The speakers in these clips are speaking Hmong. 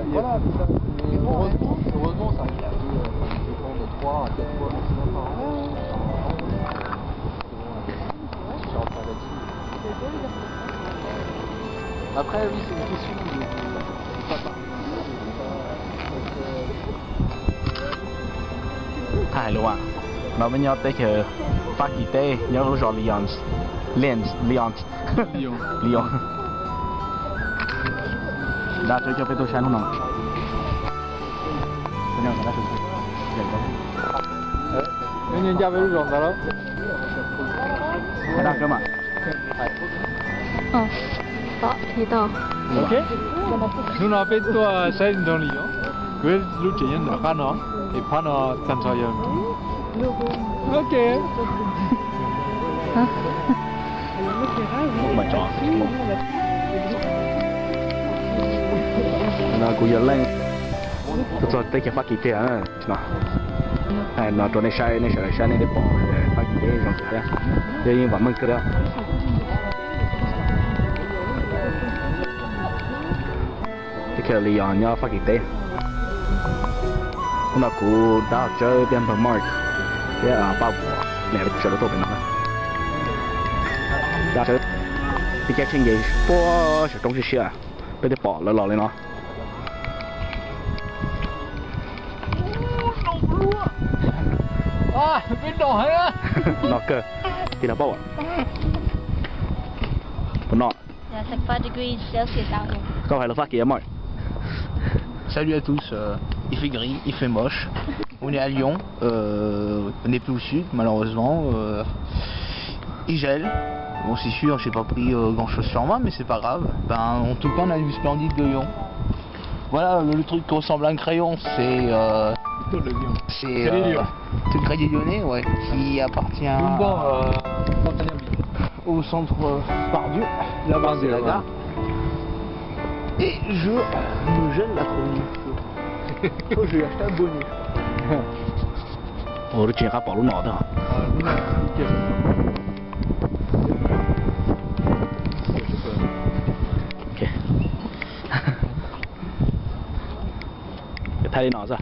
Voilà, c'est ça. Mais heureusement, heureusement, ça arrive que, euh, ça dépend de trois à quatre fois maximum par an. Par an, c'est bon, euh, différentes tentatives. Après, oui, c'est une question de, de, de pas parler. Thaj hais lus as, no peb nyob teb chaws Fab Kis teb, nyob lub zos Lyon, Lyon, Lyon. Dab tseeb coj peb tuaj saib hnub no. Nyob ncaj peb lub zos ntawd lawm. Dab tseeb mas. Hnub no peb tuaj saib nroog Lyon, kuv lub tsev nyob nram qab no, es phab no tag nrho yog. Ok. No kuv yog Leej, tuaj txog teb chaws Fab Kis tiag no. Hais no rau nej saib, nej sawv daws saib nej thiaj pom Fab Kis teb zoo li cas thiab. Yog yeej vam meej kawg thiab. Teb chaws Lyon nyob Fab Kis teb. Hnub no kuv dab tsawb thiab npawg Mark thiab Paj Vuam, neb sawv daws tuaj pem no. Dab tsawb, tib cab tsheej nce puag saum roob siab siab, peb twb pom lawv los li no. No kawg, tij laug Paj Vuam. Puas no? Koj hais lus Fab Kis mas. Salut à tous, euh, il fait gris, il fait moche. On est à Lyon, euh, on n'est plus au sud, malheureusement. Euh, il gèle. Bon, c'est sûr, j'ai pas pris, euh, grand-chose sur moi, mais c'est pas grave. Ben, en tout cas, on a une vue splendide de Lyon. Voilà, le, le truc qui ressemble à un crayon, c'est, euh, c'est, euh, c'est le Crédit Lyonnais, ouais, qui appartient à, euh, au centre, euh, Pardieu. Là-bas, c'est la gare. Et je me gèle la chronique. Oh, je vais acheter un bonnet. Ua lub tsis nqa pom lub no thiab. Thaij li no xwb.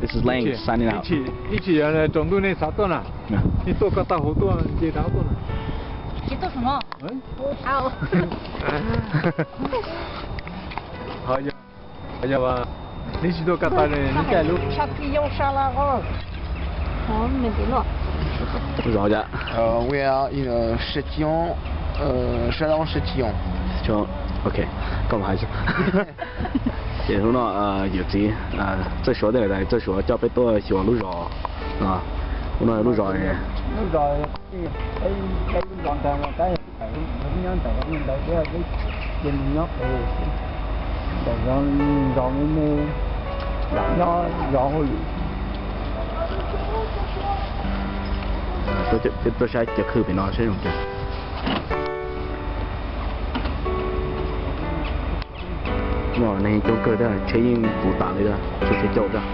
This is Lang signing out. Ib chim yog tsaus ntuj nej xav tuaj na, nej tuaj ko taw hauv tuaj nce rau tuaj na. Neb tsis tuaj ko taw ne, neb caij lub. Zov cas? Euh, we are in, euh, Châtillon, euh, Châlons-Châtillon. Ok, koj hais. Ces hnub no yawm txiv Txawj Suav thiab Txawj Suav coj peb tuaj xyuas lub zos no. Hnub no lub zos, lub zos, lub zos ntawd mas tab nyob ntawm ntawd thiab, ces nws nyob pem ntawm zos me me, lam nyob zos hauj lwm. Tuaj saib cov khw pem no saib zoo cas. No neeg coob kawg thiab, tsheb yeej puv tas li, tsheb caum thiab.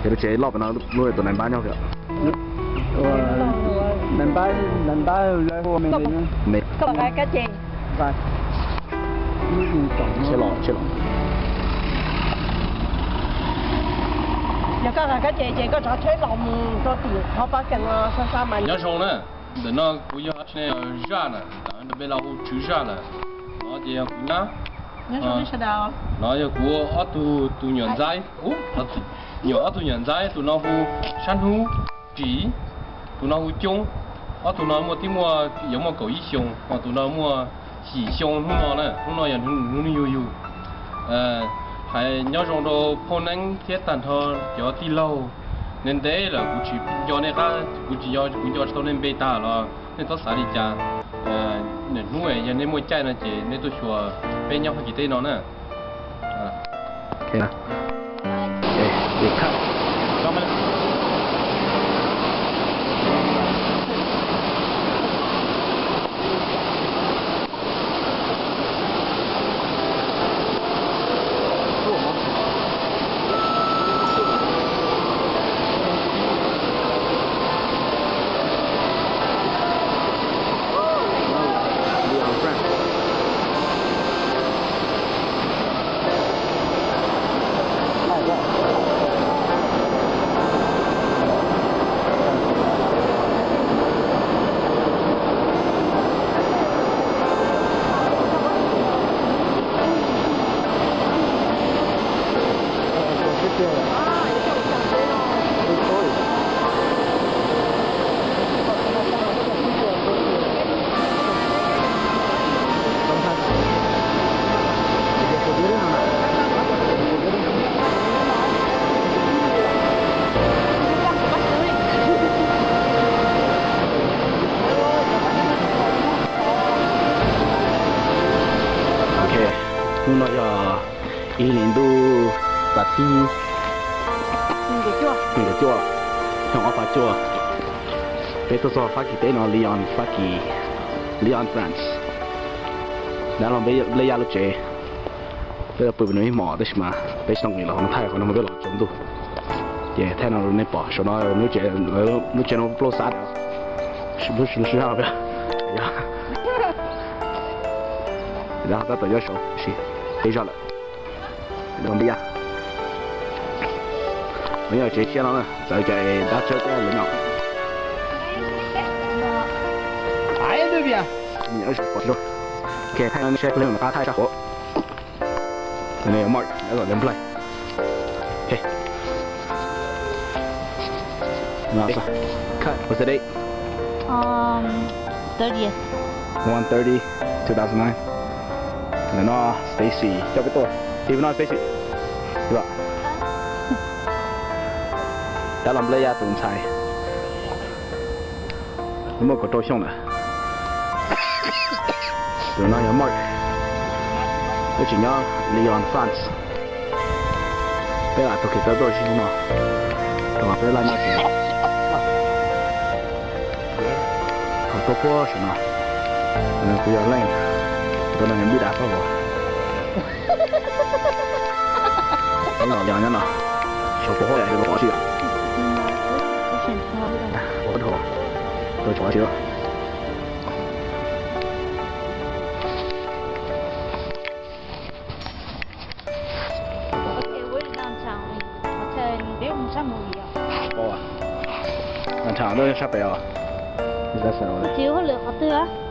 Ces lub tsev loj pem no lub tus nais npab nyob kawg. Nais npab, nais npab lawv hu me me. Koj nqa kab ces. Tsheb los, tsheb los. Yog koj nqa kab ces ces koj rov tsheb los mus rau tim qhov pab kees xa xa mas. Nyob zoo na, ntawm no kuv yog zaj na, npe los hu Tswv Zaj lawm. No ces yog kuv nyab. No yog kuv ob tug, tus nyuam ntxaib, nyuam, ob tug nyuam ntxaib, tus no hu Sab Hnub Ris, tus no hu Coob. Ob tug no muaj, tib muaj yuav muaj kaum ib xyoos, ho tus no muaj yim xyoo hnub no na, hnub no yog hnub yug yug. Hais nyob zoo rau phauj Neeb thiab tag nrho cov tij laug. Ntev ntev lawm kuv tsis nco nej qab, kuv tsis nco, kuv nco tsis tau nej npe tag los nej txhob xav li cas. Hnub yog nej muaj caij no ces nej tuaj xyuas peb nyob Fab Kis teb no na. Ok, hnub no yog ib hlis ntuj tas thib nees nkaum cuaj, xyoo ob phav cuaj. Peb tuaj txog Fab Kis teb no, Lyon, Fab Kis, Lyon, France. Dab laug nplej yaj lub tsev. Peb los pw nws ib hmos tab sis mas peb tsis tau nqis los no, thaij qhov no peb los tsaus ntuj. Ces thaij no rau nej pom saum no, lub tsev no plaub xab, lub sab peb. Yog tab tom nyob saud, peb zog lawm. Nplej yaj. Nyob tsev siab no na, txawv ces dab tshawb thiab lawv nyob. Ok, thaij no saib kuv hle qab thaij sab hauv. Mark, lawv nplej. Cut. What's the date? Um, thirtieth. One thirty, two thousand nine. Ntawm no Stacy coj peb tuaj. Ib no Stacy. Dab laug nplej yaj tus ntxhais. Muaj kaum rau xyoo lawm. Tus no yog Mark, twb tseem nyob Lyon, France. Peb lam taug kev tawm tuaj ib hnub no, rau qhov peb laj nyob tsev. Thaum tuaj puag saum no, kuv yog leej, kuv tus neeg npij dav tau los. Peb los Lyon nyob no, xyov puas huaj los qhov tsis, ua dhau, tua qhov tsis. Downtown lub sab pem os. Tsis ua hauj lwm qhov twg.